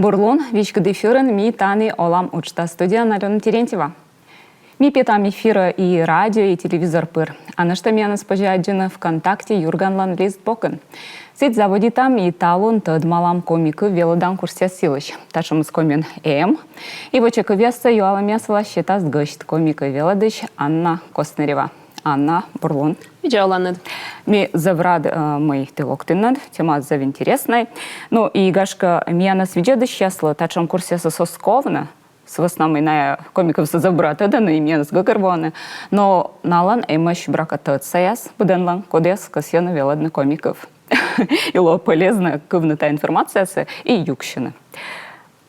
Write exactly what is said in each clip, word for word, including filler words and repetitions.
Бур лун, веськыд эфирын «Ми тані олам» уджтас, студияын Алёна Терентьева. Ми петам эфирӧ и радио, и телевизор пыр. А нӧшта миянӧс позьӧ аддзыны ВКонтакте «Юрганлӧн» лист бокын. Сідз заводитам и талун тӧдмалам коми кыв велӧдан курсъяс йылысь. Татшӧмыс Комиын эм. И вочакывъяссӧ юалӧмъяс вылас сетас гӧсьт, коми кыв велӧдысь Анна Костнерева. Анна, бур лун. Видза оланныд. Ми зэв рад, э, мый ті локтінныд, тема зэв интереснӧй. Ну и, гашкӧ, миянӧс видзӧдысьяслы татшӧм курсъясыс оз ковны, сы вӧсна мый найӧ коми кывсӧ зэв бура тӧдӧны и миянӧс гӧгӧрвоӧны. Но налӧн эмӧсь, буракӧ, тӧдсаяс быдӧнлӧн, кодъяс кӧсйӧны велӧдны коми кыв. И лоӧ полезнӧ кывны та информациясӧ и юксьыны.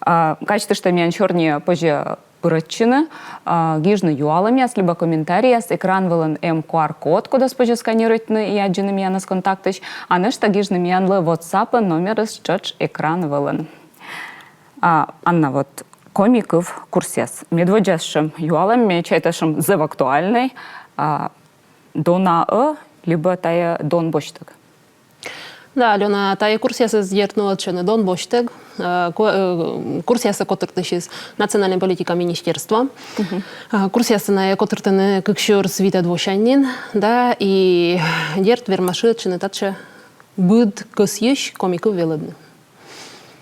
А, казьтышта, миян сёрниӧ позьӧ пырӧдчыны, а, гижны юалӧмъяс либӧ комментарийяс. Экран вылын эм Q R-код, кодӧс позьӧ сканируйтны и аддзыны миянӧс Контактысь. А нӧшта гижны миянлы WhatsApp-ын, номерыс тшӧтш экран вылын. А, Анна, вот коми кыв курсъяс. Медводдза сэтшӧм юалӧм, ме чайта, сэтшӧм зэв актуальнӧй. А, дона-ӧ либӧ тайӧ дон босьттӧг? Да, Алёна, тайӧ курсъясӧс, дерт, нуӧдчӧны дон босьттӧг. Э, ку-, э, курсъяссӧ котыртысьӧ Национальнӧй политика министерство. Э, курсъяссӧ найӧ котыртӧны кык сюрс витӧд восянь нин, да, и, дерт, вермӧ шыӧдчыны татчӧ быд кӧсйысь коми кыв велӧдны.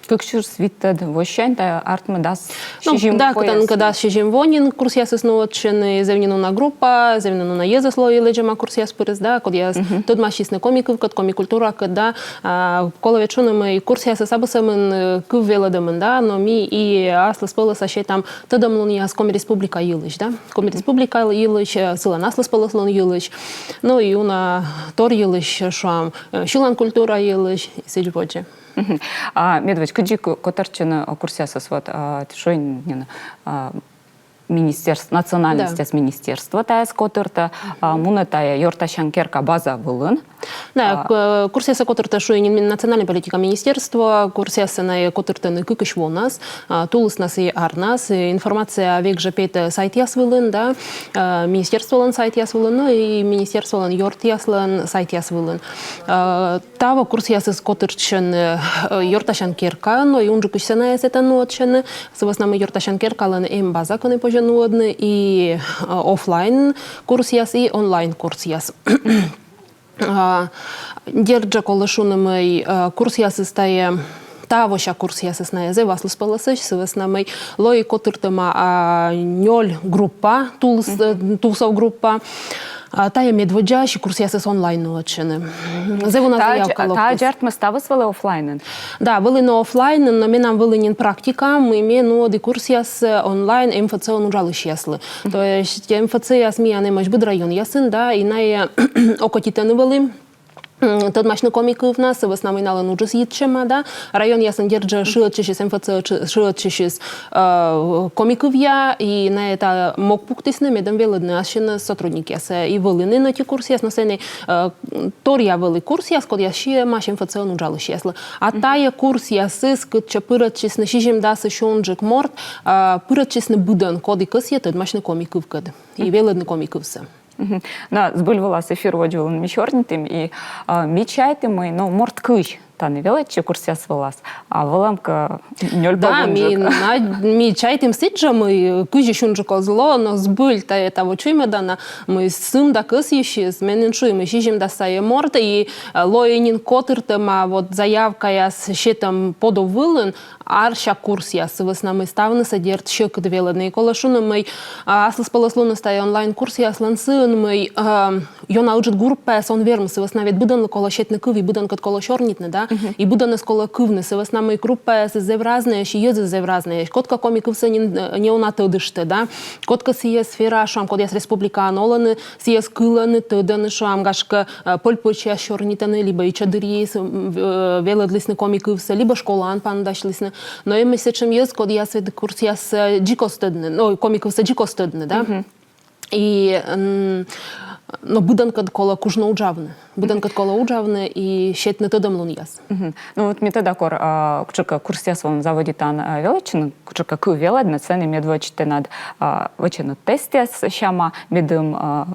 Кык сюрс витӧд восянь, тайӧ артмӧ дас... Ну, сизим да, кытӧнкӧ дас сизим во нин курсъясӧс нуӧдчӧны, зэв нин уна группа, зэв нин уна йӧзӧс лои лэдзӧма курсъяс пырыс, да, кодъяс тӧдмасисны коми кывкӧд, коми культуракӧд, да. А, колӧ ведь шуны, мый курсъясыс абу сӧмын, э, кыв велӧдӧмын, да, но ми и аслыспӧлӧса сетам тӧдӧмлунъяс Коми Республика йылысь, да. Коми Республика йылысь, э, сылӧн аслыспӧлӧслун йылысь, ну и уна тор йылысь, шуам, э, сьылан культура йылысь, и сідз водзӧ. А медводз кыдзи ко-, котыртчӧны, а, курсъясӧс, вот, а, шуин нин, а, министерств-, национальностьяс министерство тайӧс котыртӧ, а, мунӧ тайӧ «Ёртасян керка» база вылын. Да, а, к-, курсъяссӧ котыртӧ, шуин нин, Национальнӧй политика министерство, курсъяссӧ найӧ котыртӧны кыкысь вонас, а, тулыснас и арнас, и информация век жӧ петӧ сайтъяс вылын, да, а, министерстволӧн сайтъяс вылын, ну и министерстволӧн ёртъяслӧн сайтъяс вылын. А, Таво курсъясыс котыртчӧны, э, «Ёртасян керка», но и унджыкысьсӧ найӧ сэтӧн нуӧдчӧны, сы вӧсна мый «Ёртасян керкалӧн» эм база, кӧні позьӧ нуӧдны и, э, офлайн курсъяс, и онлайн курсъяс. А, дерт жӧ, колӧ шуны, мый, э, курсъясыс тайӧ, тавося курсъясыс найӧ зэв аслыспӧлӧсӧсь, сы вӧсна мый лои котыртӧма, а, нёль группа, тулыс-, э, тусов группа. А, тайӧ медводдзаысь курсъясыс онлайн нуӧдчӧны. Зэв уна заявка локтіс. Тадз артмӧ, ставыс вӧлі офлайнын? Да, вӧліны офлайнын, но менам вӧлі нин практика, мый ме нуӧді курсъяс, э, онлайн МФЦ-ын уджалысьяслы. То есть МФЦ-яс миян эмӧсь быд районъясын, да, и найӧ окотитӧны вӧлі, м, тӧдмасьны коми кывнас, сы вӧсна мый налӧн уджыс йитчӧма, да. Районъясын, дерт жӧ, шыӧдчысьыс, МФЦ шы-, шыӧдчысьыс, э, коми кывъя, и найӧ та мог пуктісны, медым велӧдны ассьыныс сотрудникъясӧ. И вӧліны нин ӧти курсъяс, но сэні, э, торъя вӧлі курсъяс, кодъяс сиӧмаӧсь МФЦ-ын уджалысьяслы. А тайӧ курсъясыс, кытчӧ пырӧдчисны сизимдасысь унджык морт, э, пырӧдчисны быдӧн, коді кӧсйӧ тӧдмасьны коми кывкӧд и велӧдны коми кывсӧ. Мгм. Но збыль вылас эфир водзвылын ми сёрнитім, и, а, ми чайтім, мый, ну, морт кызь тані велӧдчӧ курсъяс вылас, а вӧлӧмкӧ нёль пӧв унджык. Да, ми на-, ми чайтім сідз жӧ, мый кызьысь унджык оз ло, но збыль тайӧ таво чуймӧдана, мый сымда кӧсйысьыс, ме нин шуи, мый сизимдас сайӧ морт, и, а, лои нин котыртӧма, а, вот заявкаяс сетӧм подув вылын, арся курсъяс, сы вӧсна мый ставнысӧ, дерт, сьӧкыд велӧдны. И колӧ шуны, мый, а, аслыспӧлӧслуныс тайӧ онлайн курсъяслӧн сыын, мый, а, ёна ыджыд группаяс он вермы, сы вӧсна ведь быдӧнлы колӧ сетны кыв и быдӧнкӧд колӧ сёрнитны, да, и быдӧнӧс колӧ кывны, сы вӧсна мый группаясыс зэв разнӧйӧсь, йӧзыс зэв разнӧйӧсь, кодкӧ коми кывсӧ нин, э, неуна тӧдышті, да, кодкӧ сійӧ сфераӧ, шуам, кодъяс республикаын олӧны, сійӧс кылӧны, тӧдӧны, шуам, гашкӧ, э, пӧль-пӧчьяс сёрнитӧны, либӧ ичӧт дырйиыс, м, в-, э, велӧдлісны коми кывсӧ, либӧ школаын паныдасьлісны. Но эмӧсь сэтшӧм йӧз, кодъяс ведь курсъяссӧ дзик оз тӧдны, но коми кывсӧ дзик оз тӧдны, да? И, м, но быдӧнкӧд колӧ кужны уджавны. Быдӧнкӧд колӧ уджавны и сетны тӧдӧмлунъяс. Ну вот ме тӧда, кор, а, кутшӧмкӧ курсъяс вылын заводитан, а, велӧдчыны, кутшӧмкӧ кыв велӧдны, сэні медводз тэнад, а, вӧчӧны тестъяс сяма, медым, а,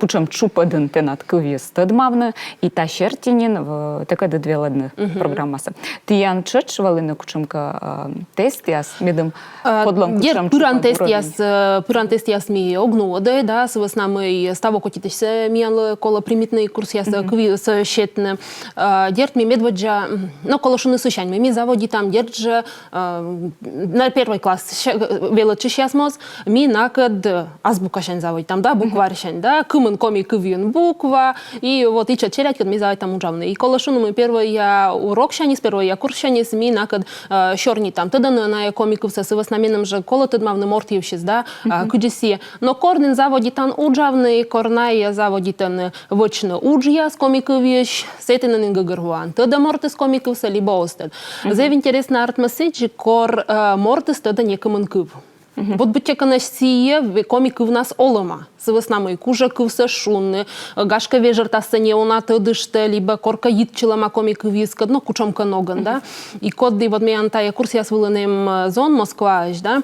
кутшӧм тшупӧдын тэнад кывйыс тӧдмавны, и та серти нин в-, тэкӧд велӧдны программасӧ. Тіян тшӧтш вӧліны кутшӧмкӧ, э, тестъяс, медым кодлӧн кутшӧм тшупӧд уровень. Дерт, пыран тестъяс, э, пыран тестъяс ми ог нуӧдӧй, да, сы вӧсна мый ставӧн кӧть и тысь миянлы колӧ примитнӧй курсъясӧ кывйыс сетны. Э, дерт, ми медводдза, м, но колӧ шуны сысянь, ми, ми заводитам, дерт жӧ, э, на первой класс ща-, велӧдчысьяс моз, ми накӧд азбукасянь заводитам, да, букварьсянь, да, кымын коми кывйын буква, и вот ичӧт челядькӧд ми заводитам уджавны. И колӧ шуны, мый первойя уроксяньыс, первойя курссяньыс ми накӧд, э, сёрнитам. Тӧдӧны найӧ коми кывсӧ, сы вӧсна меным жӧ колӧ тӧдмавны морт йывсьыс, да, а, кыдзи сійӧ. Но кор нин заводитан уджавны, и кор найӧ заводитӧны вӧчны уджъяс коми кывйысь, сэтӧн нин гӧгӧрвоан, тӧдӧ мортыс коми кывсӧ либӧ оз тӧд. Зэв интереснӧ артмӧ сідзи, кор, э, мортыс тӧдӧ некымын кыв. Вот быттьӧкӧ нӧ сійӧ ве-, коми кывнас олӧма. Сы вӧсна мый кужӧ кывсӧ шуны, э, гашкӧ, вежӧртассӧ неуна тӧдыштӧ, либӧ коркӧ йитчылӧма коми кывйыскӧд, но кутшӧмкӧ ногӧн, да. И коді вот миян тайӧ курсъяс вылын эм, э, зон Москваысь, да.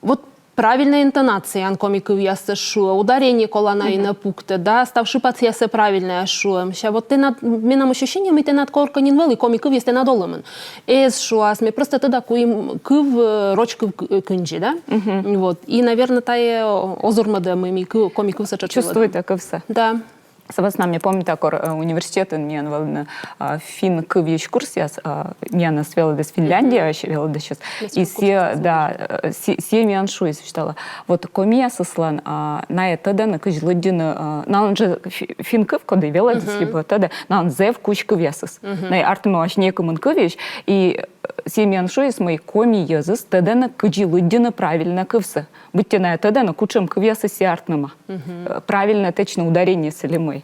Вот правильнӧй интонацияӧн коми кывъяссӧ шуӧ, ударение колана и нӧ пуктӧ, да, став шыпасъяссӧ правильнӧя шуӧ. Мися, вот тэнад, менам ощущение, мый тэнад коркӧ нин вӧлі коми кывйыс тэнад олӧмын. Эз шуас, ме просто тӧда, куим кыв, э, роч кыв к-, э, кындзи, да? Вот. И, наверно, тайӧ озырмӧдӧ, мый ми кы-, коми кывсӧ тшӧтш чувствуйтӧ кывсӧ. Да. Сы вӧсна ме помнита, кор, э, университетын миян вӧліны, а, финн кывйысь курсъяс, а, миянӧс велӧдіс Финляндияысь велӧдысьыс. И сійӧ, да, э, си-, сійӧ миян шуис, висьталӧ. Вот комиясыслӧн, а, найӧ тӧдӧны, кыдзи лыддьыны, а, налӧн жӧ фи-, финн кыв, коді велӧдіс, либӧ тӧдӧ, налӧн зэв кузь кывъясыс. Найӧ артмӧмаӧсь некымын кывйысь, и, э, сійӧ миян шуис, мый коми йӧзыс тӧдӧны, кыдзи лыддьыны правильнӧ кывсӧ. Быттьӧ найӧ тӧдӧны, кутшӧм кывъясыс сійӧ артмӧма. Э, правильнӧ, точнӧ ударениесӧ ли мый.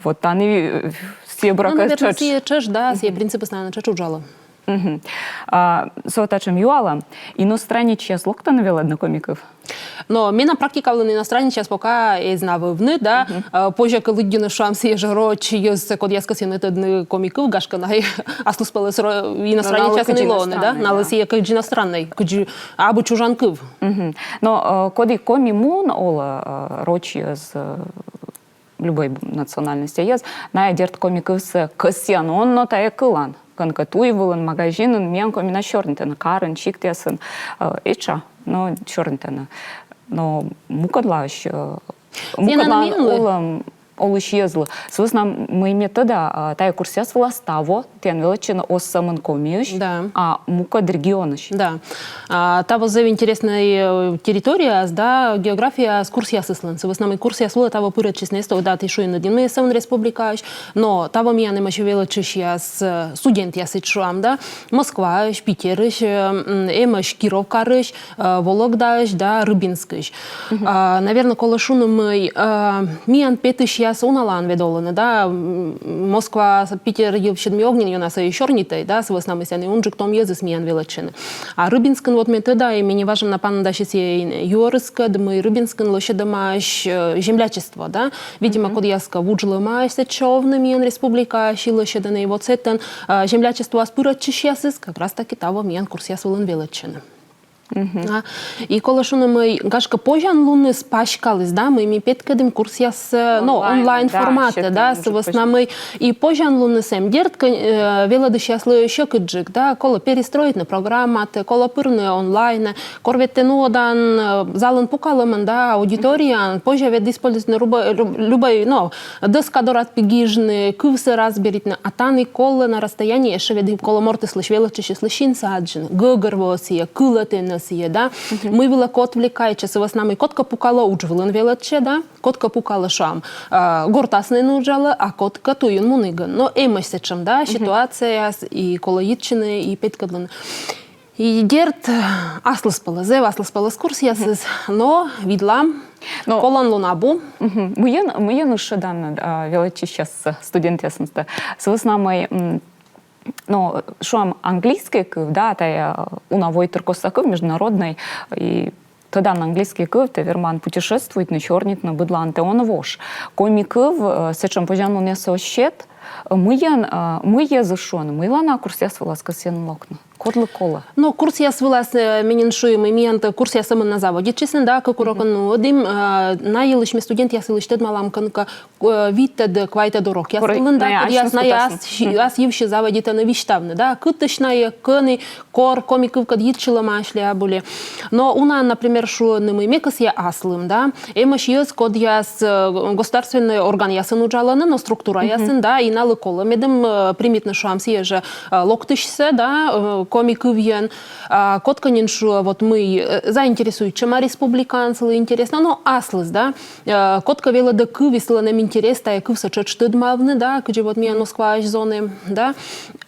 Вот тані, э, сійӧ, буракӧ, наверно, тшӧтш. Сійӧ тшӧтш, да, сійӧ принципыс, наверно, тшӧтш уджалӧ. А, со татшӧм юалӧм. Иностранецъяс локтӧны велӧдны коми кыв? Но менам практика вылын иностранецъяс пока эз на вӧвны, да. Э, позьӧ кӧ лыддьыны, шуам, сійӧ жӧ роч йӧзсӧ, кодъяс кӧсйӧны тӧдны коми кыв, гашкӧ, найӧ аслыспӧлӧс ро-, иностранецъясӧн и лоӧны, да. Налы сійӧ кыдзи иностраннӧй, кыдзи абу чужан кыв. Но, э, коді коми муын олӧ, э, роч йӧз, э, любӧй национальностьса йӧз, найӧ, дерт, коми кывсӧ кӧсъян он, но тайӧ кылан. Кӧнкӧ туй вылын, магазинын миян коминас сёрнитӧны, карын, сиктъясын, э, этша, но сёрнитӧны. Но мукӧдлаысь, э, мукӧдлаын олӧм, олысь йӧзлы. Сы вӧсна мый ме тӧда, а, тайӧ курсъяс вылас таво тіян велӧдчӧны оз сӧмын Комиысь, да, а мукӧд регионысь. Да. А, таво зэв интереснӧй, э, территорияяс, да, географияяс курсъясыслӧн. Сы вӧсна мый курсъяс вылӧ таво пырӧдчисны, эз тӧд, да, ті шуинныд нин, мый эз сӧмын республикаысь, но таво миян эмӧсь велӧдчысьяс, э, студентъясысь, шуам, да, Москваысь, Питерысь, э, м, эмӧсь Киров карысь, э, Вологдаысь да Рыбинскысь. А, наверно, колӧ шуны, мый, э, миян петысьяс уналаын ведь олӧны, да, м, Москва, Питер йывсьыд ми ог нин ёна сійӧ сёрнитӧй, да, сы вӧсна мый сэні унджык том йӧзыс миян велӧдчӧны. А Рыбинскын вот ме тӧда, и ме неважӧн на паныдасьӧй сійӧ юӧрыскӧд, мый Рыбинскын лӧсьӧдӧмаӧсь, э, землячество, да, видимо, кодъяскӧ вуджлӧмаӧсь сэтчӧ овны миян республикаысь, и лӧсьӧдӧны, и вот сэтӧн, э, землячествоас пырӧдчысьясыс как раз таки таво миян курсъяс вылын велӧдчӧны. А, и колӧ шуны, мый, гашкӧ, позянлуныс паськаліс, да, мый ми петкӧдім курсъяс, э, но, онлайн форматӧ, да, сы вӧсна мый и позянлуныс эм, дерт, кӧ-, э, велӧдысьяслы сьӧкыдджык, да, колӧ перестроитны программатӧ, колӧ пырны онлайнӧ, кор ведь тэ нуӧдан, э, залын пукалӧмӧн, да, аудиторияын, позьӧ ведь используйтны любӧ-, люб-, любӧй, но, доска дорад пи гижны, кывсӧ разберитны, а тані колӧ на расстоянии, ещӧ ведь колӧ мортыслысь, велӧдчысьыслысь синсӧ аддзыны, гӧгӧрвоӧ сійӧ, кылӧ тэнӧ сійӧ, да. Мый вылӧ кӧ отвлекайтчӧ, сы вӧсна мый кодкӧ пукалӧ удж вылын велӧдчӧ, да, кодкӧ пукалӧ, шуам, а, гортас нин уджалӧ, а кодкӧ туйын мунігӧн. Но эмӧсь сэтшӧм, да, ситуацияяс, и колӧ йитчыны, и петкӧдлыны. И дерт, аслыспӧлӧс, зэв аслыспӧлӧс курсъясыс, но видлам, но коланлун абу. Мыйӧн, мыйӧн ышӧдан, а, велӧдчысьяс, студентъясӧс? Сы вӧсна мый, м, но, шуам, английскӧй кыв, да, тайӧ, а, уна войтыр коса кыв, международнӧй, и тӧдан английскӧй кыв, тэ верман путешествуйтны, сёрнитны, быдлаын тэ он вош. Коми кыв, э, сэтшӧм позянлунъяссӧ оз сет, э, мыйӧн, э, мый йӧзыс шуӧны, мыйла на курсъяс вылас кӧсйӧны локны? Кодлы колӧ? Но курсъяс вылас, э, ме нин шуи, мый миян тай курсъяс сӧмын на заводитчисны, да, кык урокӧн нуӧдім, э, на йылысь ме студентъяс йылысь тӧдмалам кӧнкӧ, э, витӧд, квайтӧд урокъяс вылын, да, кудъяс найӧ ас йывсьы заводитӧны висьтавны, да, кытысь найӧ, кӧні, кор коми кывкӧд йитчылӧмаӧсь ли абу ли. Но унаӧн, например, шуӧны, мый ме кӧсъя аслым, да, эмӧсь йӧз, кодъяс, э, государственнӧй органъясын уджалӧны, но структураясын, да, и налы колӧ медым, э, примитны, шуам, сійӧ жӧ, э, локтысьсӧ, да, э, коми кывйӧн. А кодкӧ нин шуӧ, вот мый, э, заинтересуйтчӧма республикаын, сылы интереснӧ, но аслыс, да, э, кодкӧ велӧдӧ кыв, и сылӧн эм интерес тайӧ кывсӧ тшӧтш тӧдмавны, да, кыдзи вот миян Москваысь зонӧн, да.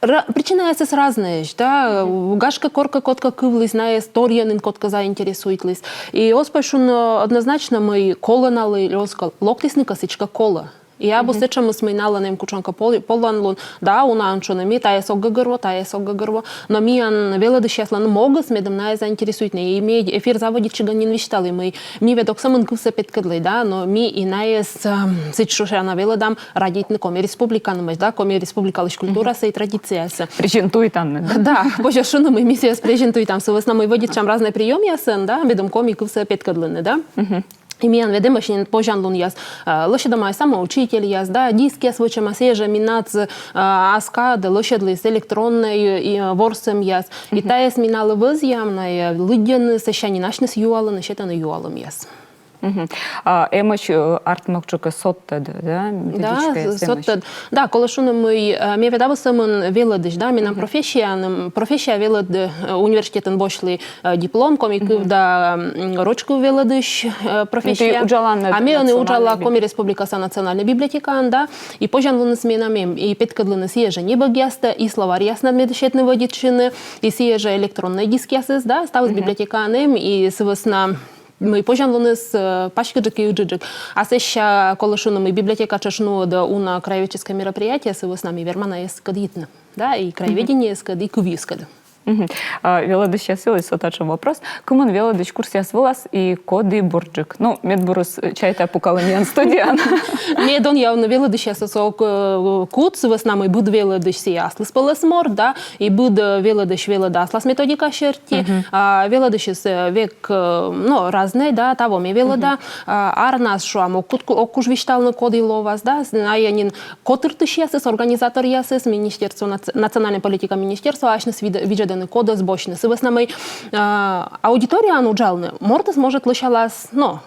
Ра-, причинаясыс разнӧйӧсь, да, э, гашкӧ, коркӧ кодкӧ кывліс, найӧс торйӧн нин кодкӧ заинтересуйтліс. И оз позь шуны однозначно, мый колӧ налы или оз кол. Локтісны кӧ, сідзкӧ колӧ. И абу сэтшӧмыс, мый налӧн эм кутшӧмкӧ пол-, поланлун, да, унаӧн шуӧны, мый тайӧс ог гӧгӧрво, тайӧс ог гӧгӧрво. Но миян велӧдысьяслӧн могыс медым найӧс заинтересуйтны. И ме эфир заводитчигӧн нин висьталі, мый ми ведь ог сӧмын кывсӧ петкӧдлӧй, да, но ми и найӧс, эм, сідз шусяна велӧдам радейтны Коми Республиканымӧсь, да, Коми Республикалысь культурасӧ и традициясӧ. Презентуйтанныд, да? Да, позьӧ шуны, мый ми сійӧс презентуйтам, сы вӧсна мый вӧдитчам разнӧй приёмъясӧн, да, медым коми кывсӧ петкӧдлыны, да. И миян ведь эмӧсь нин позянлунъяс, э, лӧсьӧдӧмаӧсь самоучительяс, да, дискъяс вӧчӧмаӧсь, сійӧ жӧ Минац, э, ас кад лӧсьӧдліс электроннӧй, э, ворсӧмъяс. И тайӧс ми налы вӧзъям, найӧ лыддьӧны, сэсся нин асьныс юалӧны, сетӧны юалӧмъяс. А эмӧсь, э, артмӧгджык содтӧд, да? Да, содтӧд. Да, колӧ шуны, мый, э, ме ведь абу сӧмын велӧдысь, да, менам профессияным, профессия велӧд, э, университетын босьтлі, э, диплом, коми кыв да, м, роч кыв велӧдысь, э, профессия. А ме ӧні уджала Коми Республикаса национальнӧй библиотекаын, да, и позянлуныс менам эм, и петкӧдлыны сійӧ жӧ небӧгъястӧ, и словарьяснад медым сетны вӧдитчыны, и сійӧ жӧ электроннӧй дискъясыс, да, ставыс библиотекаын эм, и сы вӧсна мый позянлуныс, э, паськыдджык и ыджыдджык. А сэсся колӧ шуны, мый библиотека тшӧтш нуӧдӧ уна краеведческӧй мероприятие, сы вӧсна ми вермам найӧскӧд йитны. Да, и краеведениеыскӧд, и кывйыскӧд. А велӧдысьяс йылысь со татшӧм вопрос. Кымын велӧдысь курсъяс вылас и коді бурджык? Ну, медбурыс, э, чайта, пукалӧ миян студияын. Ме донъявны велӧдысьясӧс ог, э, кут, сы вӧсна мый быд велӧдысь сійӧ аслыспӧлӧс морт, да, и быд, э, велӧдысь велӧдӧ аслас методика серти. А велӧдысьыс, э, век, э, но, разнӧй, да, таво ме велӧда. А арнас, шуам, ог кут-, ог куж висьталны, коді ловас, да, с-, найӧ нин котыртысьясыс, организаторъясыс, министерство, нац-, национальнӧй политика министерство, асьныс вид-, видзӧдӧны, кодӧс босьтны. Сы вӧсна мый, а, аудиторияын уджалны мортыс может лӧсялас, но,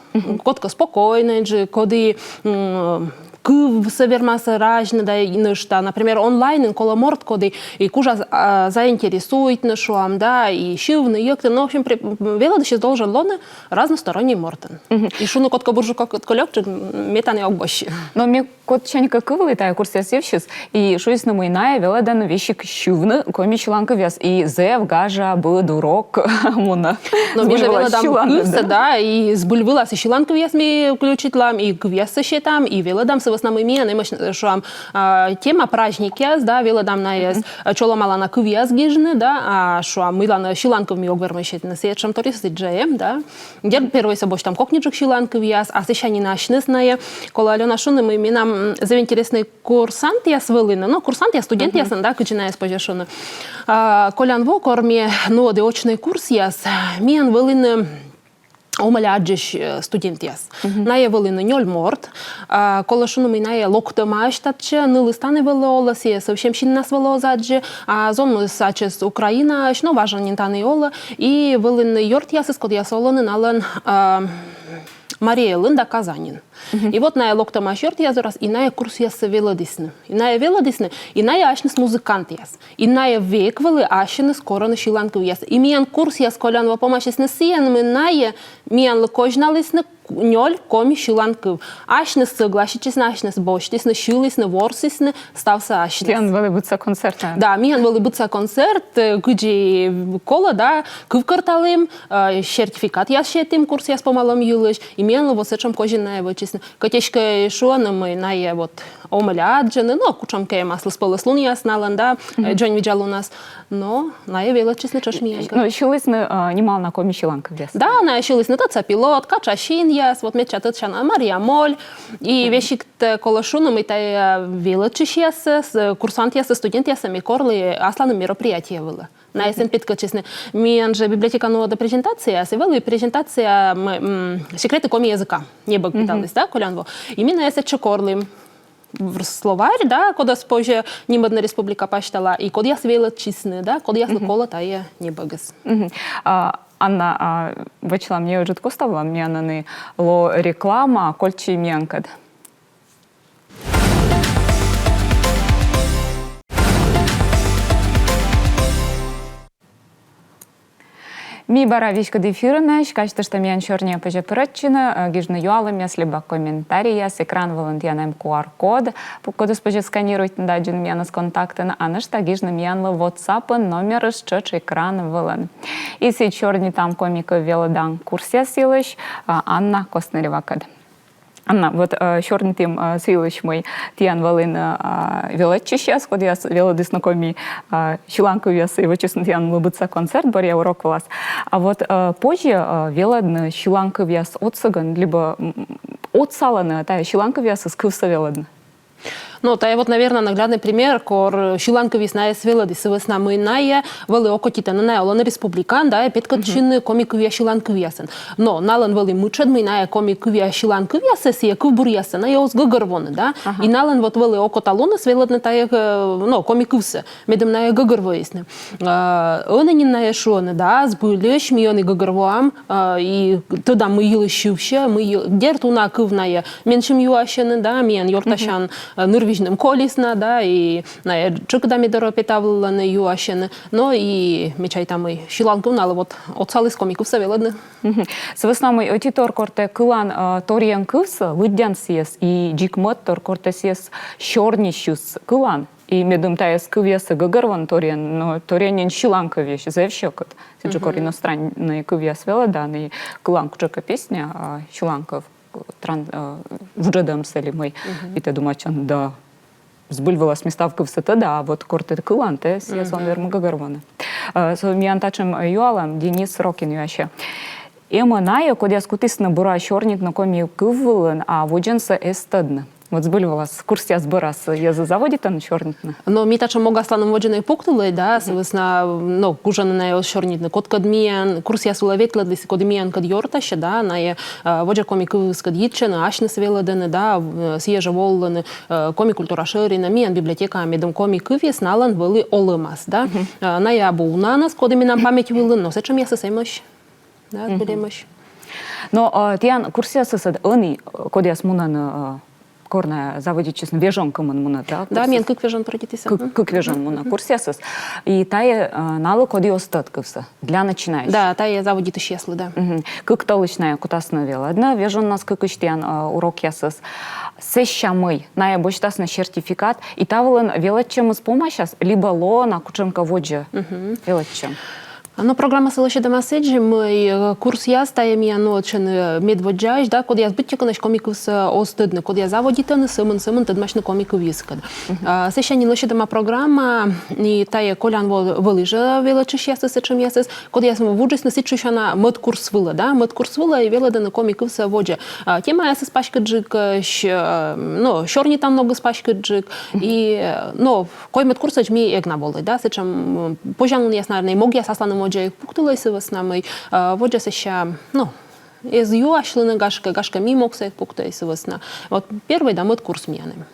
кодкӧ спокойнӧйджык, коді, м, кывсӧ вермас разьны да и нӧшта. Например, онлайнын колӧ морт, коді и кужас, а, заинтересуйтны, шуам, да, и сьывны, йӧктыны. Ну, в общем, при-, велӧдысьыс должен лоны разносторонней мортӧн. И шуны, кодкӧ бурджык, кодкӧ лёкджык, ме тані ог босьт. Но ме кӧть чӧникӧ кывлі тайӧ курсъяс йывсьыс, и шуисны, мый найӧ велӧдӧны весиг сьывны коми сьыланкывъяс, и зэв гажа быд урок мунӧ. Но ми жӧ велӧдам кывсӧ, да, и збыль вылас и сьыланкывъяс ми включитлам, и кывъяссӧ сетам, и велӧдам, сы вӧсна мый миян эмӧсь, шуам, а, тема праздникъяс, да, велӧдам найӧс, а, чолӧмала на кывъяс гижны, да, а, шуам, мыйла нӧ сьыланкыв ми ог вермӧй сетны, сэтшӧм торйыс жӧ эм, да. Дерт, первойсӧ босьтам кокниджык сьыланкывъяс, а сэсся нин асьныс найӧ. Колӧ, Алёна, шуны, мый менам, м, зэв интереснӧй курсантъяс вӧліны, но, курсантъяс, студентъяс, да, кыдзи найӧс позьӧ шуны. А, колян во, кор ме нуӧді очнӧй курсъяс, миян вӧліны омӧля аддзысь, э, студентъяс. Найӧ вӧліны нёль морт. А, колӧ шуны, мый найӧ локтӧмаӧсь татчӧ, нылыс тані вӧлі олӧ, сійӧ совсем синнас вӧлі оз аддзы, а зоныс ачыс Украинаысь, но важӧн нин тані олӧ, и вӧліны ёртъясыс, кодъяс олӧны налӧн, а, Марий Элын да Казаньын. И вот найӧ локтӧмаӧсь ёртъяс дорас, и найӧ курсъяссӧ велӧдісны. И найӧ велӧдісны, и найӧ асьныс музыкантъяс. И найӧ век вӧлі ассьыныс корӧны сьыланкывъяс. И миян курсъяс колян во помасисны сійӧн, мый найӧ миянлы козьналісны нёль коми сьыланкыв. Асьныс сӧгласитчисны, асьныс босьтісны, сьылісны, ворсісны, ставсӧ асьныс. Тіян вӧлі быдса концерт, а? Да, миян вӧлі быдса концерт, э, кыдзи колӧ, да, кывкӧрталім, э, сертификатъяс сетім курсъяс помалӧм йылысь, и миянлы вот сэтшӧм козин найӧ вӧчисны. Кӧть эськӧ шуӧны, мый найӧ вот омӧля аддзӧны, но кутшӧмкӧ эм аслыспӧлӧслунъяс налӧн, да, э, дзоньвидзалунас. Но найӧ велӧдчисны тшӧтш миянкӧд. Ну, сьылісны, а, нималана коми сьыланкывъяс. Да, найӧ сьылісны «Тӧдса пилот», «Катшасинъяс», вот медся тӧдчана «Марья Моль». И весиг тай колӧ шуны, мый тайӧ велӧдчысьяссӧ, с-, курсантъяссӧ, студентъяссӧ ме корлі асланым мероприятие вылӧ. Найӧс эн петкӧдчисны. Миян жӧ библиотекаын нуӧдӧ презентацияяс, и вӧлі презентация м, м, «Секреты коми языка». Небӧг петаліс, да, колян во. И ми найӧс сэтчӧ корлім словарь, да, кодӧс позьӧ нимӧдны республика пасьтала, и кодъяс велӧдчисны, да, кодъяслы колӧ тайӧ небӧгыс. Мгм. А, Анна, а, вӧчлам неыджыд коставлам, миян ӧні лоӧ реклама, кольччӧй миянкӧд. Ми бара веськыд эфирынӧсь, казьтышта, миян сёрниӧ позьӧ пырӧдчыны, э, гижны юалӧмъяс либӧ комментарийяс, экран вылын тіян эм QR-код, п-, кодӧс позьӧ сканируйтны да аддзыны миянӧс контактын, а нӧшта гижны миянлы WhatsApp-ын, номерыс тшӧтш экран вылын. И сідз, сёрнитам коми кыв велӧдан курсъяс йылысь, а, Анна Косныревакӧд. Анна, вот, э, сёрнитім, э, сы йылысь, мый тіян вӧліны, э, велӧдчысьяс, кодъяс велӧдісны коми, э, сьыланкывъяс и вӧчисны тіянлы быдса концерт бӧръя урок вылас. А вот, э, позьӧ, э, велӧдны сьыланкывъяс отсӧгӧн, либӧ, м, отсалӧны тайӧ сьыланкывъясыс кывсӧ велӧдны? Но тайӧ вот, наверно, наглядный пример, кор сьыланкывйыс найӧс велӧдіс, сы вӧсна мый найӧ вӧлі окотитӧны, найӧ олӧны республикаын, да, и петкӧдчӧны коми кывъя сьыланкывъясӧн. Но налӧн вӧлі мытшӧд, мый найӧ коми кывъя сьыланкывъяссӧ, сійӧ кывбуръяссӧ найӧ оз гӧгӧрвоны, да. Ага. И налӧн вот вӧлі окота луныс велӧдны тайӧ, э, но, коми кывсӧ, медым найӧ гӧгӧрвоисны. Э, ӧні нин найӧ шуӧны, да, збыльысь, ми ӧні гӧгӧрвоам, э, и тӧдам, мый йылысь сьывсьӧ, мый йы-, дерт, уна кыв найӧ менсьым юасьӧны, да, миян ёртасян, э, нырвизьным колисны, да, и найӧ тшӧкыда ме дорӧ петавлӧны, юасьӧны. Но и ме чайта, мый сьыланкыв налы вот отсаліс коми кывсӧ велӧдны. Мгм. Сы вӧсна мый ӧтитор кортӧ кылан, э, торйӧн кывсӧ, лыддян сійӧс, и дзик мӧдтор кортӧ сійӧс сёрнисьыс кылан. И медым тайӧс кывъяссӧ гӧгӧрвоны торйӧн, но торйӧн нин сьыланкывйысь, зэв сьӧкыд. Сідзжӧ кор иностраннӧй кывъяс велӧдан, и кылан кутшӧмкӧ песня, а, сьыланкыв, тран-, э, вуджӧдӧмсӧ ли мый, и тэ думайтан, да, збыль вылас ме став кывсӧ тӧда, а вот кор тэ кылан, тэ сійӧс он вермы гӧгӧрвоны. Э, со миян татшӧм, э, юалӧм, Денис Рокин юасьӧ. Эм-ӧ найӧ, кодъяс кутісны бура сёрнитны коми кыв вылын, а водзӧнсӧ эз тӧдны? Вот збыль вылас курсъяс бӧрас йӧзыс заводитӧны сёрнитны. Но ми татшӧм могъяслӧн водзӧ ӧні пуктылӧй, да, сы вӧсна, но, кужӧны найӧ оз сёрнитны. Кодкӧд миян курсъяс вылӧ ветлӧдліс, коді миянкӧд ёртасьӧ, да, найӧ, э, водзӧ коми кывйыскӧд йитчӧны, асьныс велӧдӧны, да, э, сійӧ жӧ волӧны, э, коми культура шӧринӧ, миян библиотекаӧ, медым коми кывйыс налӧн вӧлі олӧмас, да. Э, найӧ абу унаӧнӧс, коді менам память вылын, но сэтшӧмъясыс эмӧсь. Да, збыль эмӧсь. Но, э, тіян курсъясыс ӧд ӧні, э, кодъяс мунӧны, э, кор найӧ заводитчисны, вежон кымын мунӧны, да? Да, курсъяс? Миян кык вежон пройдитіс. Кык, кык вежон мунӧ курсъясыс. И тайӧ, э, налы, коді оз тӧд кывсӧ. Для начинающих. Да, тайӧ заводитысьяслы, да. Мгм. Кык тӧлысь найӧ кутасны велӧдны, вежоннас кыкысь тіян, э, урокъясыс. Сэсся мый, найӧ босьтасны сертификат, и та вылын велӧдчӧмыс помасяс, либӧ лоӧ на кутшӧмкӧ водзӧ велӧдчӧм? Но программасӧ лӧсьӧдӧма сідзи, мый, э, курсъяс тайӧ миян нуӧдӧны медводдзаысь, да, кодъяс быттьӧкӧ нӧ коми кывсӧ оз тӧдны, кодъяс заводитӧны сӧмын-сӧмын тӧдмасьны коми кывйыскӧд. А, сэсся нин лӧсьӧдӧма программа, и тайӧ колян во-, вылысь жӧ велӧдчысьясыс, сэтшӧмъясыс, кодъяс вуджисны сэтшӧмӧсь на мӧд курс вылӧ, да, мӧд курс вылӧ и велӧдӧны коми кывсӧ водзӧ. А, темаясыс паськыдджыкӧсь, э, но, сёрнитан ногыс паськыдджык, и, э, но, коймӧд курсӧдз ми эг на волӧй, да, сэтшӧм, м, позянлунъяс, наверно, и могъяс асланым водзӧ эг пуктылӧй сы вӧсна мый, э, водзӧ сэсся, ну, эз юасьлыны, гашкӧ, гашкӧ, ми могсӧ эг пуктӧй сы вӧсна. Вот первой да мӧд курс миян эм.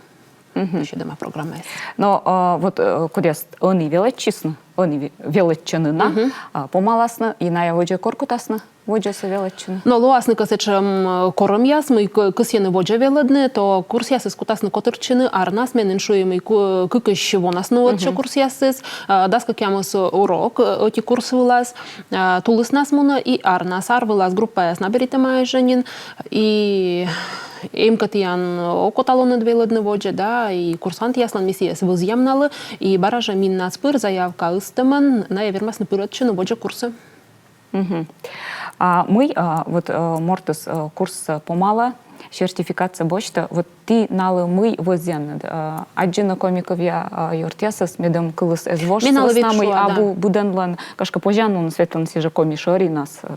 Мгм. Ещё дома программаыс. Но, э, вот, э, кодъяс ӧні велӧдчисны, ӧні ве-, велӧдчӧны на, а, помаласны, и найӧ водзӧ кор кутасны водзӧсӧ велӧдчыны? Но лоасны кӧ сэтшӧм, э, корӧмъяс, мый кӧ-, кӧсйӧны водзӧ велӧдны, то курсъясыс кутасны котыртчыны арнас, ме нин шуи, мый ку-, кыкысь вонас нуӧдчӧ курсъясыс, э, дас кӧкъямыс урок, э, ӧти курс вылас, э, тулыснас мунӧ и арнас, ар вылас группаяс наберитӧмаӧсь жӧ нин, и эм кӧ тіян окота лунныд велӧдны водзӧ, да, и курсантъяслӧн, ми сійӧс вӧзъям налы, и бара жӧ минас пыр заявка ыстӧмӧн найӧ вермасны пырӧдчыны водзӧ курсӧ. Мгм. А мый, а, вот, э, мортыс, э, курс, э, помалӧ, сертификатсӧ босьтӧ, вот ті налы мый вӧзъянныд, э, аддзыны коми кывъя, э, ёртъясӧс, медым кылыс эз вош, ме налы сы вӧсна мый абу быдӧнлӧн, гашкӧ, позянлуныс ветлыны сійӧ жӧ коми шӧринас, э.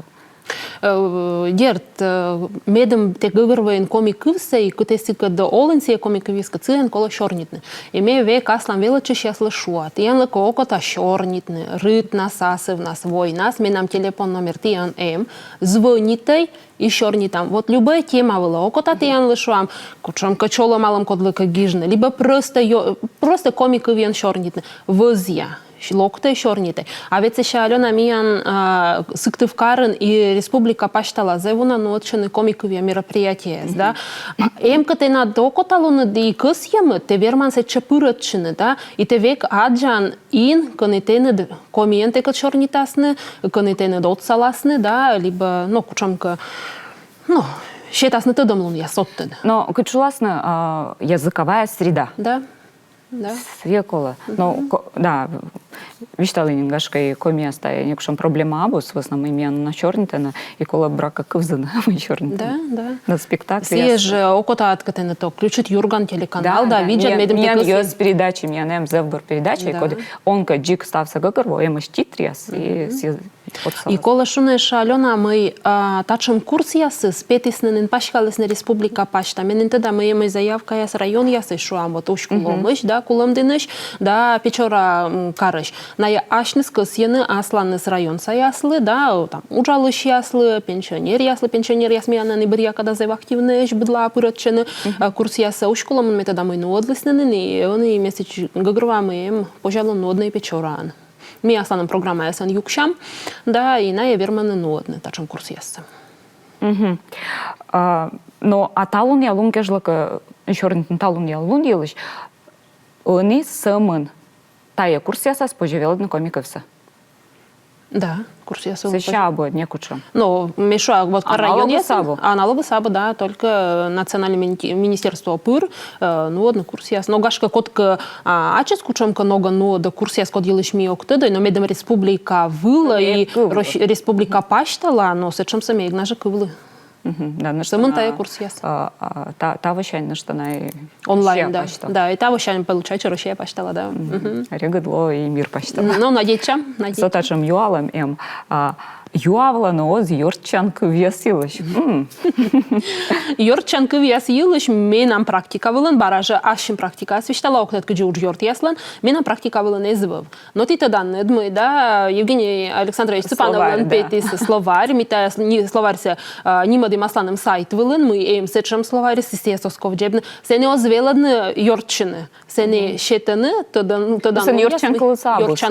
Э, дерт, э, медым тэ гӧгӧрвоин коми кывсӧ, и кытысь сыкӧд олін сійӧ коми кыв йыскӧд, сійӧн колӧ сёрнитны. И ме век аслам велӧдчысьяслы шуа: тіянлы кӧ окота сёрнитны рытнас, асывнас, войнас, менам телефон номер тіян эм, звонитӧй и сёрнитам. Вот любӧй тема вылӧ. Окота, тіянлы шуам кутшӧмкӧ чолӧмалӧм кодлыкӧ гижны, либӧ просто ё-, просто коми кывйӧн сёрнитны. Вӧзъя, локтӧй, сёрнитӧй. А ведь сэсся, Алёна, миян, а, Сыктывкарын и республика пасьтала зэв уна нуӧдчӧны коми кывйӧ мероприятиеяс, да? А эм кӧ тэнад окоталунныд и кӧсйӧмыд, тэ верман сэтчӧ пырӧдчыны, да? И тэ век аддзан ин, кӧні тэныд комиӧн тэкӧд сёрнитасны, кӧні тэныд отсаласны, да, либӧ, ну, кутшӧмкӧ, ну, сетасны тӧдӧмлунъяс содтӧд. Но кыдз шуласны, а, языковая среда. Да. Да. Сійӧ колӧ. Но, ко-, да, висьталі нин, гашкӧ, и комияс тайӧ некутшӧм проблема абу, сы вӧсна мый миян уна сёрнитӧны, и колӧ, буракӧ, кывзыны, мый сёрнитӧны. Да, да. На спектакль. Сійӧ жӧ окота, ат кӧ, тэнад то включит «Юрган» телеканал, да, да, видзӧд, миян, медым тэ миян кӧсйин. Йӧз передача, миян эм зэв бур передача, да, и коді он кӧ дзик ставсӧ гӧгӧрвоӧ, эмӧсь титръяс, и сійӧ И колӧ шуны ещӧ, Алёна, мый, а, татшӧм курсъясыс петісны нин, паськалісны республика пасьта. Ме нин тӧда, мый эмӧсь заявкаяс районъясысь, шуам, вот Усть-Куломысь, да, Кулӧмдінысь, да, Печора, м, карысь. Найӧ асьныс кӧсйӧны асланыс районсаяслы, да, там, уджалысьяслы, пенсионеръяслы, пенсионеръяс миян нин и бӧръя кадас зэв активнӧйӧсь, быдлаӧ пырӧдчӧны, а, курсъясӧ. Усть-Кулӧмын, ме тӧда, мый нуӧдлісны нин, и ӧні ме сэтчӧ гӧгӧрвоа, мый эм, пожалуй, нуӧдны и Печораын. Ми асланым программаясӧн юксям, да, и найӧ вермӧны нуӧдны татшӧм курсъяссӧ. Мгм. А, но а талунъя лун кежлӧ, сёрнитны талунъя лун йылысь, ӧні сӧмын тайӧ курсъясас позьӧ велӧдны коми кывсӧ? Да, курсъяс. Сэсся абу некутшӧм. Но ме шуа, вот кор районъясын. Аналогыс абу? Аналогыс абу, да, только национальнӧй мини-, министерство пыр, э, нуӧдны курсъяс. Но гашкӧ кодкӧ, а, ачыс кутшӧмкӧ ногӧн нуӧдӧ курсъяс, код йылысь ми ог тӧдӧй, но медым республика вылӧ и Рос-, республика пасьтала, но сэтшӧмсӧ ме эг на жӧ кывлы. Мгм, да, нӧшта сӧмын на, тайӧ курсъяс. А, а, та, тавосянь нӧшта на и онлайн, Россия пасьтала. Да, и тавосянь, получается, Россия пасьтала, да. Мгм. Мгм. Регыд лоӧ и мир пасьтала. М, ну, надейтчам, надейтчам. Со татшӧм юалӧм эм, а, юавлӧны оз ёртчан кывъяс йылысь. М. Ёртчан кывъяс йылысь менам практика вылын, бара жӧ ассьым практикаыс висьтала, ог тӧд, кыдзи удж ёртъяслӧн, менам практика вылын эз вӧв. Но ті тӧданныд, мый, да, Евгений Александрович Цыпановлӧн петіс словарь, ми тайӧ с-, ни-, словарьсӧ, а, нимӧдім асланым сайт вылын, мый эм сэтшӧм словарь, сійӧс оз ков дзебны, сэні оз велӧдны ёртчыны. Сэні сетӧны тӧдан-, тӧдан-, ёртчан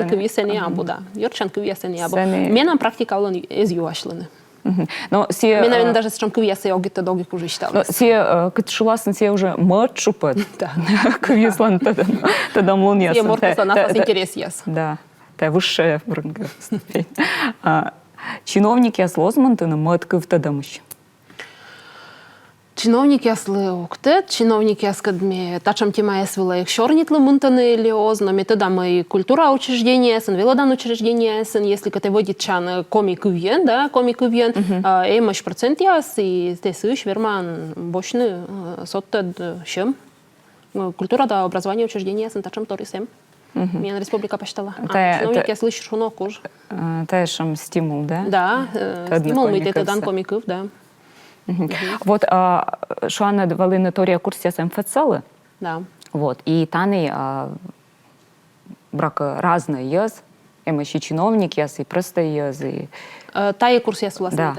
кывъяс сэні абу, да. Ёртчан кывъяс сэні абу. Менам практика вылын эз юасьлыны. Мгм. Но сійӧ, менам, э, даже сэтшӧм кывъяссӧ ог и тӧд, ог и куж висьталны. Но сійӧ, э, кыдз шуласны, сійӧ уже мӧд тшупӧд. Да. Кывъяслӧн тӧдӧм-, тӧдӧмлунъяс. Сійӧ мӧдтор аслас интересъяс. Да. Тайӧ высшая, буракӧ, ступень. А чиновникъяслы оз мынтыны мӧд кывтӧдӧмысь? Чиновникъяслы ог тӧд, чиновникъяскӧд ме татшӧм темаяс вылӧ эг сёрнитлы, мынтӧны ли оз, но ме тӧда, мый культура учреждениеясын, велӧдан учреждениеясын, если кӧ тэ вӧдитчан, э, коми кывйӧн, да, коми кывйӧн, а, эмӧсь процентъяс, и тэ сыысь верман босьтны, э, содтӧд, э, сьӧм. Э, культура да образование учреждениеясын татшӧм торйыс эм. Мгм. Миян республика пасьтала. А чиновникъяслысь шуны ог куж. Э, тайӧ сэтшӧм стимул, да? Да, э, стимул, мый тэ тӧдан коми кыв, да. Мгм. Вот, а, шуан, вӧліны торъя курсъяс МФЦ-лы. Да. Вот, и тані, а, буракӧ, разнӧй йӧз, эмӧсь и чиновникъяс, и простӧй йӧз, и... Э, тайӧ курсъяс вылас. Да.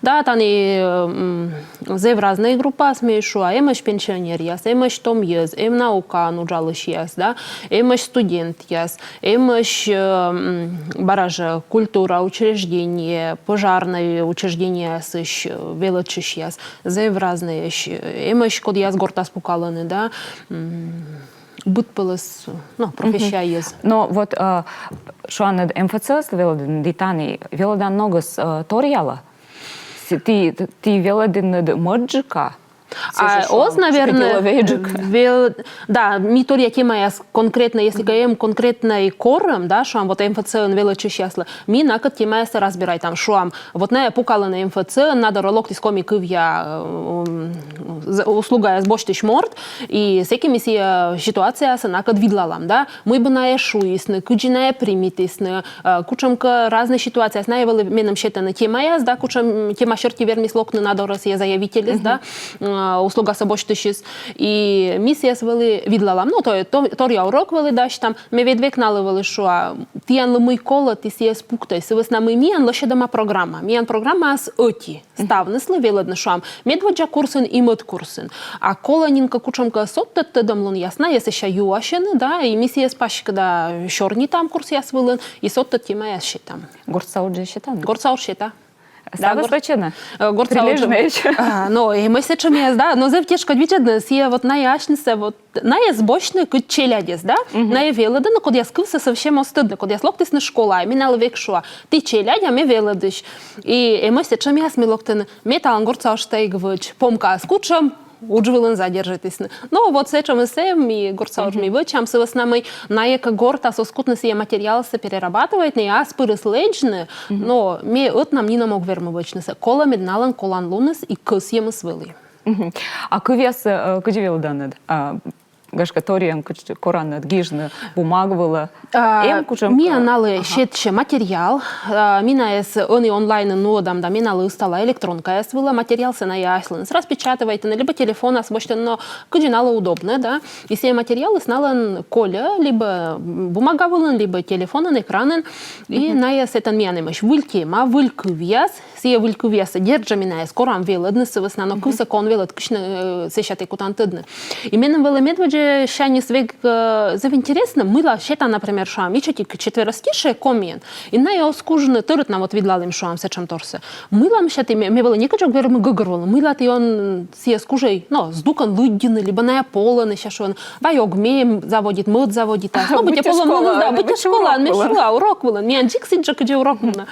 Да, тані, м, зэв разнӧй группаяс, ме шуа, эмӧсь пенсионеръяс, эмӧсь том йӧз, эм наукаын уджалысьяс, да, эмӧсь студентъяс, эмӧсь, э, м, бара жӧ культура учреждение, пожарнӧй учреждениеясысь, э, велӧдчысьяс, зэв разнӧйӧсь, э, эмӧсь, кодъяс гортас пукалӧны, да, м, быдпӧлӧс, ну, профессияыс. Но вот, э, шуан, МФЦ-ыс велӧдӧны, да и тані велӧдан ногыс, э, торъялӧ. Ті, ті велӧдінныд мӧдджыка, А оз, наверное, вел, да, ми торъя темаяс конкретно, если ка эм конкретнӧй корӧм, да, шуам, вот МФЦ-ын велӧдчысьяслы, ми накӧд темаяссӧ разбирайтам, шуам, вот найӧ пукалӧны МФЦ-ын, на дорӧ локтіс коми кывъя, э, м, з-, услугаяс босьтысь морт, и сэки ми сійӧ ситуациясӧ накӧд видлалам, да, мый бы найӧ шуисны, кыдзи найӧ примитісны, э, кутшӧмкӧ разнӧй ситуацияяс, найӧ вӧлі меным сетӧны темаяс, да, кутшӧм тема серти вермис локны на дорӧ сійӧ заявительыс, да, э, услугасӧ босьтысьыс. И ми сійӧс вӧлі видлалам. Ну, то, то, торъя урок вӧлі дасьтам. Ме ведь век налы вӧлі шуа, тіянлы мый колӧ, ті сійӧс пуктӧй. Сы вӧсна мый миян лӧсьӧдӧма программа. Миян программаыс ӧти. Ставныслы велӧдны, шуам, медводдза курсын и мӧд курсын. А колӧ нин кӧ кутшӧмкӧ содтӧд тӧдӧмлунъяс, найӧ сэсся юасьӧны, да, и ми сійӧс паськыда сёрнитам курсъяс вылын, и содтӧд темаяс сетам. Гортса уджыс сетан? Гортса удж сета. Да, ставыс гор-, вӧчӧны? Э, гортса удж. Прилежнӧйӧсь. А, но, и мый сэтшӧмъяс, да, но зэв тешкодь видзӧдны, сійӧ вот найӧ асьнысӧ, вот, найӧс босьтны кыдз челядьӧс, да? Найӧ велӧдӧны, кодъяс кывсӧ совсем оз тӧдны, кодъяс локтісны школаӧ, ми налы век шуа, ті челядь, а ме велӧдысь. И эмӧсь сэтшӧмъяс, мый локтӧны, ме талун гортса уджтӧ эг вӧч, помкаыс кутшӧм, удж вылын задержитісны. Но вот сэтшӧмыс эм, ми гортса удж ми вӧчам, сы вӧсна мый найӧ кӧ гортас оз кутны сійӧ материалсӧ перерабатывайтны, ас пырыс лэдзны, но ме ӧтнам нинӧм ог вермы вӧчнысӧ. Колӧ, мед налӧн коланлуныс и кӧсйӧмыс вӧлі. Мгм. А кывъяссӧ, э, кыдзи велӧданныд? А, гашкӧ, торйӧн кыдз коранныд гижны бумага вылӧ? А, эм кутшӧм, миян, э, налы, ага, сетсьӧ материал. А, ми найӧс ӧні онлайнын нуӧдам, да, ме налы ыстала электронкаяс вылӧ материалсӧ, найӧ асьлыныс распечатывайтӧны либӧ телефонас босьтӧны, но кыдзи налы удобнӧ, да. И сійӧ материалыс налӧн кольӧ либӧ бумага вылын, либӧ телефонын, экранын. И найӧ сэтӧн, миян эмӧсь выль тема, выль кывъяс, сійӧ выль кывъяссӧ, дерт жӧ, ми найӧс корам велӧдны, сы вӧсна, но кывсӧ кӧ он велӧд, кыдзи, э, сэсся тэ кутан тӧдны. И меным вӧлі медводдзасяньыс век, э, зэв интереснӧ, мыйла сетан, например, шуам, ичӧтик четверостишие комиӧн. И найӧ оз кужны, тӧрыт на вот видлалім, шуам, сэтшӧмторсӧ. Мыйла, мися, ті, ме, ме вӧлі некыдз ог вермы гӧгӧрвоны, мыйла ті он сійӧс кужӧй, но, здукӧн лыддьыны, либӧ найӧ полӧны, сэсся шуӧны, вай ог ме, заводит, мӧд заводит, а, но, быттьӧ полӧмыныс, да, быттьӧ школаын, ме шуа, урок вылын. Миян дзик сідз жӧ, кыдзи урок вылын.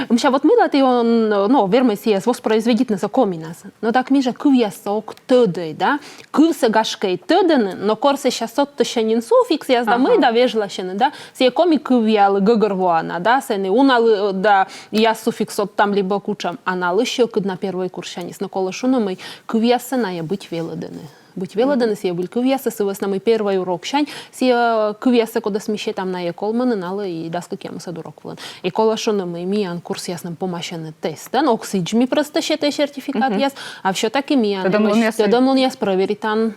Мися, вот мыйла ті он, но, вермӧй сійӧс воспроизведитнысӧ коминас. Но так ми жӧ кывъяссӧ ог тӧдӧй, да? Кывсӧ, гашкӧ, и тӧдӧны, но кор сэсся содтысьӧ нин суффиксъяс да мый да вежласьӧны, да? Сійӧ коми кывъялы гӧгӧрвоана, да? Сэні уналы, да, я суффикс содтам либӧ кутшӧм, а налы сьӧкыд на первой курссяньыс. Но колӧ шуны, мый кывъяссӧ найӧ быть велӧдӧны. Быть велӧдӧны сійӧ выль кывъяссӧ, сы вӧсна мый первой уроксянь сійӧ кывъяссӧ, кодӧс ми сетам, найӧ колмӧны налы и дас кӧкъямысӧд урок вылын. И колӧ шуны, мый миян курсъясным помасьӧны тестӧн, ог сідз, мый просто сетӧй сертификатъяс, а всё-таки миян тӧдӧмлунъяс, тӧдӧмлунъяс проверитан,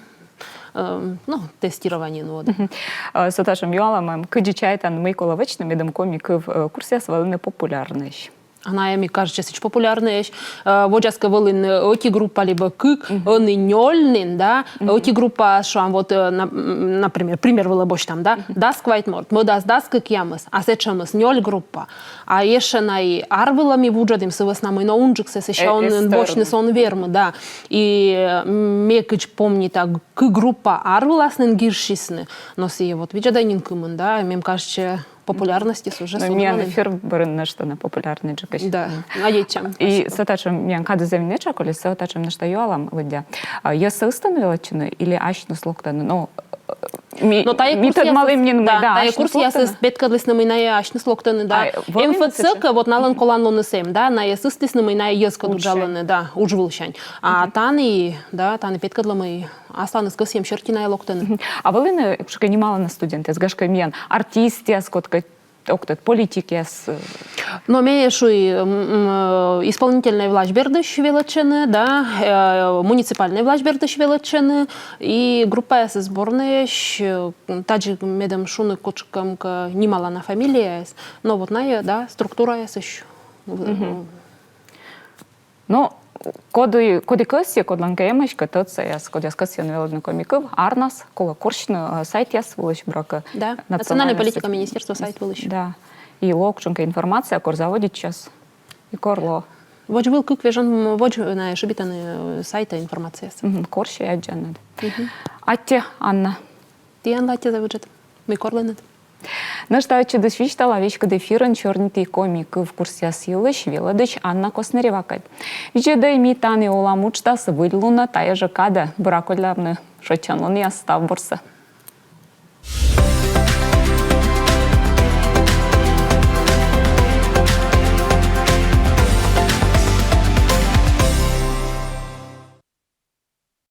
эм, ну, тестирование, ну, вот. Мгм. Э, со татшӧм юалӧм эм, кыдзи чайтан, мый колӧ вӧчны, медым коми кыв, э, курсъяс вӧліны популярнӧйӧсь? А найӧ, ме кажется, сідз популярнӧйӧсь. Э, водзас кӧ вӧлін, э, ӧти группа либӧ кык, ӧні нёль нин, да, ӧти группа, шуам, вот, э, на-, м, например, пример вылӧ босьтам, да, дас квайт морт, мӧдас дас кӧкъямыс, а сэтшӧмыс нёль группа. А ещӧ на и ар вылӧ ми вуджӧдім, сы вӧсна мый, но, унджыксӧ сэсся он босьтны, со он вермы, да. И, э, ме кыдз помнита, кык группа ар вылас нин гижсисны, но сійӧ вот видзӧдӧй нин кымын, да, мем кажется, популярностьыс уже... Но миян эфир бӧрын нӧшта на популярнӧйджыкӧсь. Да, надейтчам. И со татшӧм, миян кадыс зэв нин этша коли, со татшӧм нӧшта юалам лыддя. А йӧзсӧ ыстӧны велӧдчыны или асьныс локтӧны? Но, э, ми, но тайӧ ми курсъясыс тӧдмалім нин, мый, да, тайӧ курсъясыс петкӧдлісны, мый найӧ асьныс локтӧны, да. МФЦ-ӧ кӧ, вот налӧн коланлуныс эм, да, найӧ ыстісны, мый найӧ йӧзкӧд уджалӧны, да, удж вылсянь. А тані, да, тані петкӧдлӧ, мый асланыс кӧсйӧм серти найӧ локтӧны. Мгм. А вӧліны, э, кутшӧмкӧ нималана студентъяс, гашкӧ, миян артистъяс, кодкӧ, ог тӧд, политикъяс, э? Но ме шуи, м, м, э, исполнительнӧй власть бердысь велӧдчӧны, да, э, муниципальнӧй власть бердысь велӧдчӧны, и группаясыс сборнӧйӧсь, э, тадзи медым шуны кутшӧмкӧ нималана фамилияяс, но вот найӧ, да, структураясысь. Мгм. Но коді, коді кӧсйӧ, кодлӧн кӧ эмӧсь кӧ тӧдсаяс, кодъяс кӧсйӧны велӧдны коми кыв, арнас колӧ корсьны, э, сайтъяс вылысь, буракӧ. Да, национальнӧй политика министерства сайт вылысь. Да. И лоӧ кутшӧмкӧ информация, кор заводитчас, и кор лоӧ. Водзвыв кык вежон, м, водз найӧ шыбитӧны, э, сайтӧ информациясӧ. Мгм, корсьӧй, аддзанныд. Мгм. Аттьӧ, Анна. Тіянлы аттьӧ за виджет. Мый корлінныд. Нӧшта ӧтчыдыс висьтала: веськыд эфирын сёрнитім коми кыв курсъяс йылысь велӧдысь Анна Косныревакӧд. Видзӧдӧй «Ми тані олам» уджтасӧ выль лунӧ тайӧ жӧ кадӧ. Бура коллявны шойччан лунъяс, став бурсӧ.